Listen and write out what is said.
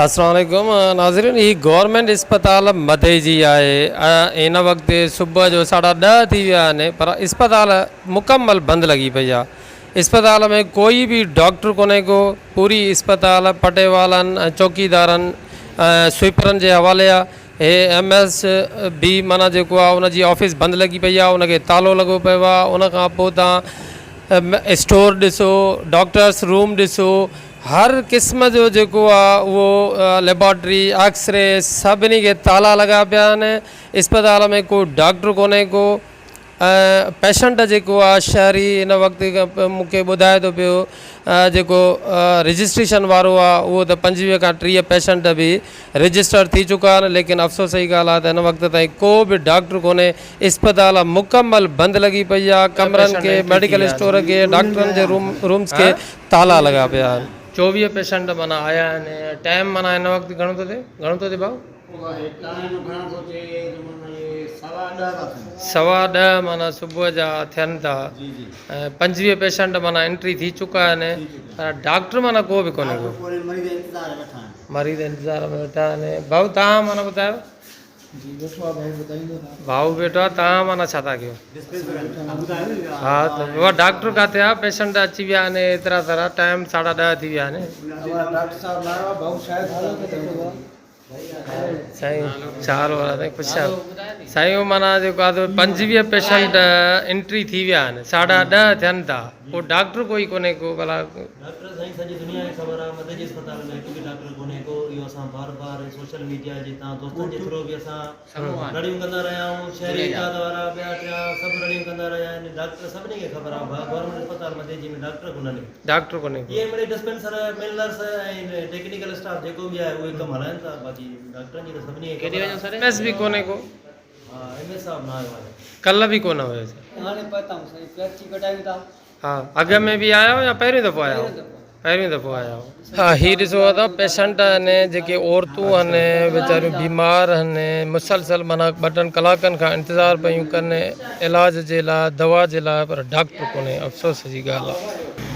السلام عليڪم ناظرين هي گورنمينٽ اسپتال مدئي جي آهي ۽ هن وقت صبح جو ساڍا ڏهه ٿي ويا آهن پر اسپتال مڪمل بند لڳي پئي آهي اسپتال ۾ ڪوئي به ڊاڪٽر ڪونهي ڪو پوري اسپتال پٽيوالن ۽ چوڪيدارن ۽ سوئپرن جي حوالي آهي هي ايم ايس بي معنيٰ جيڪو آهي ان جي آفيس بند لڳي پئي آهي ان کي تالو لڳو پيو آهي ان کان پوء تان اسٽور ڏسو ڊاڪٽرس روم ڏسو هر قسم جو جيڪو آ اهو ليبارٽري ايڪسري سڀني کي تالا لڳا پيا آهن اسپتال ۾ ڪو ڊاڪٽر ڪونهي ڪو ۽ پيشنٽ جيڪو آ شهري هن وقت مون کي ٻڌائي ٿو پيو جيڪو رجسٽريشن وارو آ اهو ته پنجويهه کان ٽيهه پيشنٽ به رجسٽر ٿي چڪا آهن ليڪن افسوس جي ڳالهه آ ته هن وقت تائين ڪو به ڊاڪٽر ڪونهي اسپتال مڪمل بند لڳي پئي آ ڪمرن کي ميڊيڪل اسٽور کي ڊاڪٽرن جي روم رومس کي تالا لڳا پيا آهن. 24 پيشنٽ معنيٰ آيا آهن ٽائيم معنيٰ هن وقت گهڻو ٿو ٿئي گهڻو ٿو ٿئي ڀائو؟ سوا ڏهه معنيٰ صبح جا ٿين ٿا ۽ 25 پيشنٽ معنيٰ انٽري ٿي چڪا آهن پر ڊاڪٽر معنيٰ ڪو به ڪونهي ڪو مريض انتظار ۾ ويٺا آهن ڀائو تهان معنيٰ ٻڌايو ڀائو ويٺو آ تان معنيٰ ڇا ٿا ڪيو ها ته بابا ڊاڪٽر ڪاٿي آ پيشنٽ اچي ويا آهن ايترا سارا ٽائيم ساڍا ڏهه ٿي ويا آهن سائين چار وارا سائين خوش آ سائين هو معنيٰ جيڪو آ 25 پيشنٽ انٽري ٿي ويا آهن ساڍا ڏهه ٿين ٿا پوء ڊاڪٽر ڪوئي ڪونهي ڪو ڀلا. ڊاڪٽر سائين سڄي دنيا کي خبر آ مدئجي اسپتال ۾ هڪ به ڊاڪٽر ڪونهي ڪو اهو اسان بار بار سوشل ميڊيا جي تان دوستن جي ٿرو به اسان رڙيون ڪندا رهيا آهيون شهري اتحاد وارا ٻيا ٽيا سڀ رڙيون ڪندا رهيا آهن ڊاڪٽر سڀني کي خبر آ گورنمينٽ اسپتال مدئجي ۾ ڊاڪٽر ڪونهن ڊاڪٽر ڪونهي ڪو اهي مڙئي ڊسپينسر مين نرس ۽ ٽيڪنيڪل اسٽاف جيڪو به آهي اهي ڪم هلائن ٿا باقي ڊاڪٽرن جي ته سڀني کي خبر آ. ايم ايس به ڪونهي ڪو. ها ايم ايس صاحب نه آيو آهي. ڪلهه به ڪونه هيو سر. هاڻي پهتا آهيون سائين پرچي ڪٽايون ٿا. ها اڳ ۾ به آيا آهيو يا پهريون دفعو آيا آهيو؟ پهريون دفعو آيا آهيو. ها هي ڏسو ادا پيشنٽ آهن جيڪي عورتون آهن ويچاريون بيمار آهن مسلسل معنيٰ ٻه ٽن ڪلاڪن کان انتظار پيون ڪن علاج جي لاء دوا جي لاء پر ڊاڪٽر ڪونهي افسوس جي ڳالهه آهي.